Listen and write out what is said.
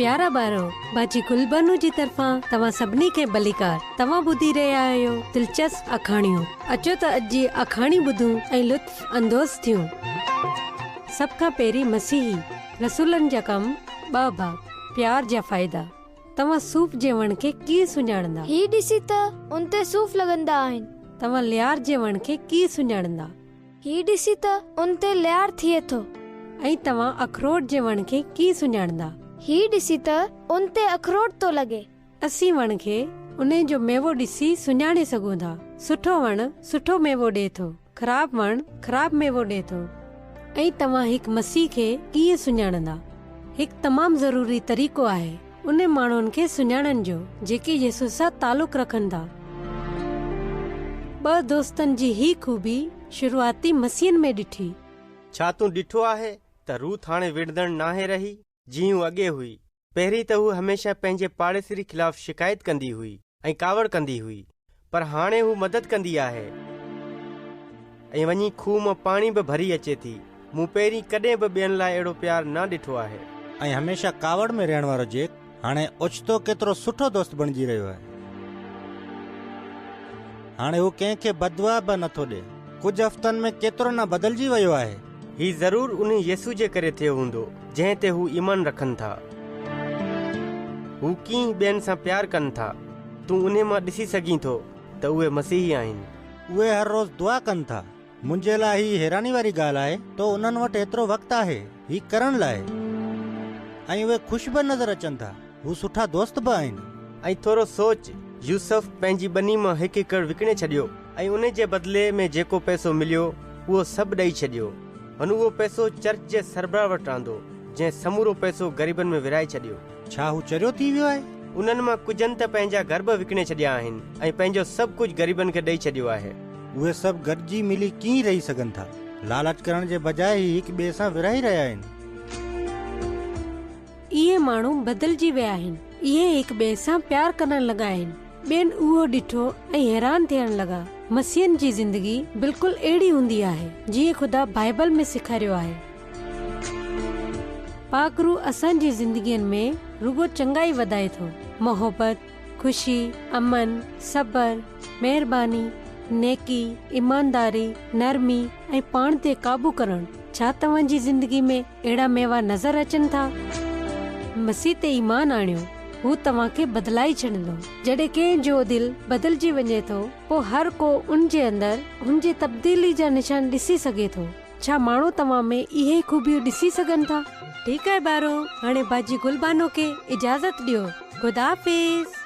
پيارا ٻارو، باجي گل بانو جي طرفان توهان سڀني کي ڀليڪار. توهان ٻڌي رهيا آهيو دلچسپ آکاڻيون. اچو ته اڄ جي آکاڻي ٻڌون ۽ لطف اندوز ٿيون. سڀ کان پهرين مسيحي رسولن جا ڪم ٻه باب، پيار جا فائدا. توهان صوف جي وڻ کي ڪيئن سڃاڻندا؟ هي ڏسي ته ان تي صوف لڳندا آهن. توهان ليار جي وڻ کي ڪيئن سڃاڻندا؟ هي ڏسي ته ان تي ليار ٿئي ٿو. ۽ توهان اکروٽ جي وڻ کي ڪيئن سڃاڻندا؟ هي ڏسي ته ان تي اکروٽ ٿو لڳي. اسين وڻ کي انهي جو ميوو ڏسي سڃاڻي سگهون ٿا. سٺو وڻ سٺو ميوو ڏئي ٿو. خراب وڻ خراب ميوو ڏئي ٿو. ۽ توهان هڪ مسيح کي ڪيئن سڃاڻندا؟ هڪ تمام ضروري طريقو آهي انهن ماڻهن کي سڃاڻڻ جو جيڪي يسوع سان تعلق رکن ٿا. ٻه دوستن جي هي خوبي شروعاتي مسيحن ۾ ڏٺي. ڇا تون ڏٺو آهي ته روٿ هاڻي وڙهندڙ ناهي رهي، جيئن هوء اڳي هئي؟ پهرين ته هوء هميشه پنهنجي پاڙيسري خلاف شڪايت ڪندي هئي ۽ ڪاوڙ ڪندي هئي، پر هاڻي هوء مدد ڪندي آهي ۽ وڃي کوهه مان پاڻي به ڀري اچي ٿي. مون پهرين ڪڏهن به ٻين لاء اهڙو پيار نه ڏٺو آهي. ۽ هميشه ڪاوڙ ۾ رهڻ وارو جيڪ هاڻي اوچتو ڪيترو سٺو دوست بڻجي رهيو آهي. هاڻي هو ڪنهن کي بددعا به نه ٿو ڏئي. ڪجهه هفتن ۾ ڪيترو نه بدلجي ويو آهي. هي ضرور انهي يسوع جي ڪري ٿيو هوندو، جنهن تي هو ايمان رکن ٿا. هو ڪيئن ٻين سان پيار ڪن ٿا. تون انهي مان ڏسي سگهين ٿو ته اهي مسيحي آهن. اهي هر روز دعا ڪن ٿا. منهنجي لاء هي حيراني واري ڳالهه آهي ته انهن وٽ ايترو وقت آهي هي ڪرڻ لاء. ۽ اهي خوش به نظر اچن ٿا. هو سٺا دوست به آهن. ۽ ٿورو سوچ، يوسف پنهنجي ٻني مان هڪ ايڪڙ وڪڻي ڇڏيو ۽ ان جي بدلي ۾ جيڪو پئسو مليو، اهو سڀ ڏئي ڇڏيو. هن اهو پئسو چرچ جي سربراهه وٽ آندو، جنهن سمورو پئسو غريبن ۾ ورهائي ڇڏيو. ڇا هو چريو ٿي ويو آهي؟ انهن مان ڪجهن ته پنهنجا گهر به وڪڻي ڇڏيا آهن ۽ پنهنجو سڀ ڪجهه غريبن کي ڏئي ڇڏيو آهي. اهي سڀ گڏجي ملي ڪيئن رهي سگهن ٿا؟ لالچ ڪرڻ جي بجاء هي هڪ ٻئي سان ورهائي رهيا آهن. اهي ماڻهو بدلجي ويا آهن. اهي هڪ ٻئي سان پيار ڪرڻ لڳا آهن. ٻين اهو ڏٺو ۽ حيران ٿيڻ لڳا. مسيحن جي زندگي بلڪل اهڙي هوندي آهي، جيئن خدا بائيبل ۾ سيکاريو آهي. پاڪ روح اسان جي زندگين ۾ رڳو چڱائي وڌائي ٿو. محبت، خوشي، امن، صبر، مهرباني، نيڪي، ايمانداري، نرمي ۽ پاڻ تي قابو ڪرڻ. ڇا توهان جي زندگي ۾ اهڙا ميوا نظر اچن ٿا؟ مسيح تي ايمان آڻيو، هو توهان کي بدلائي ڇڏندو. جڏهن ڪنهن جو دل بدلجي وڃي ٿو، پوء هر ڪو ان جي اندر هن جي تبديلي جا نشان ڏسي سگهي ٿو. ڇا ماڻهو توهان ۾ اهي خوبيون ڏسي سگهن ٿا؟ ٺيڪ آهي ٻارو، هاڻي باجي گل بانو کي اجازت ڏيو. خدا حافظ.